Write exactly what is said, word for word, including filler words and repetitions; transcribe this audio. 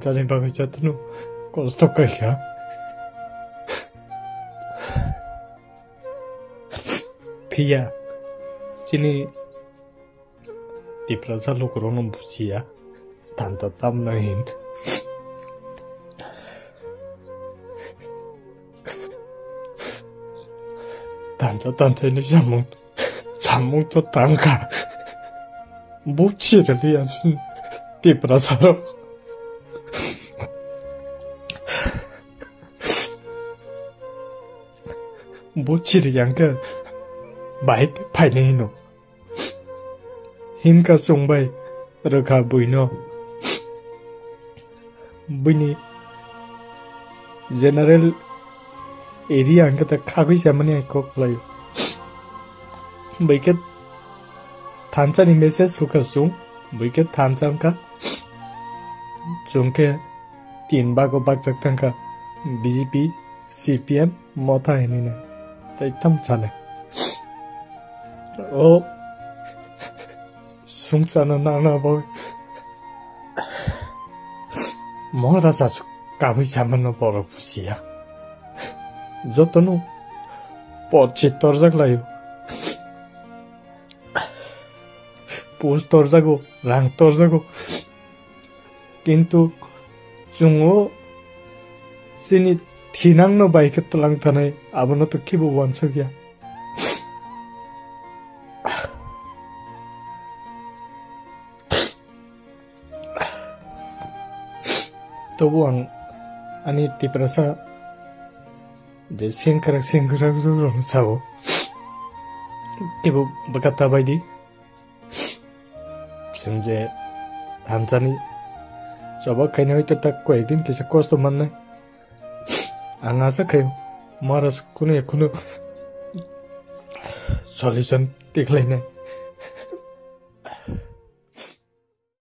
Tani bagwi jotono kosto khaikha. Phiya chini Tiprasa lukurokno bujiya, tanta tamna hin. Tanta tantaino samung, samung to tangkha. Buchirali asin Tiprasarok. Buchiri yangkhe bahai phainai hino. Himkha chwngbai rwkha buino. Buini general area hwnkhe ta khagwi chamani hai kok khlaio. Buikhe thansa ni message rwkha chwng, buikhe thansa wngkha. Chwng khe tin bago bakjak thangkha, B J P, C P M, Motha hinwi nai. Tai tam sale. O sungchana nana bo Maharaja su kabui chamano borok bujiya. Jotono porchi torjak laio. Post torjago, rang torjago. Kintu chwng o chini thinangno bai khe twlang tanai, abono to khibo uansukya. Tobo ang ani Tiprasa je sengkrak sengkrak rok sao. Khibo bwkha ta bai di. Chwng je thansani choba khaina hoi ta tak koyek din kisa kosto mannai. Ang asa khaio, Maharaj kunu ya kunu solution tikhlainai.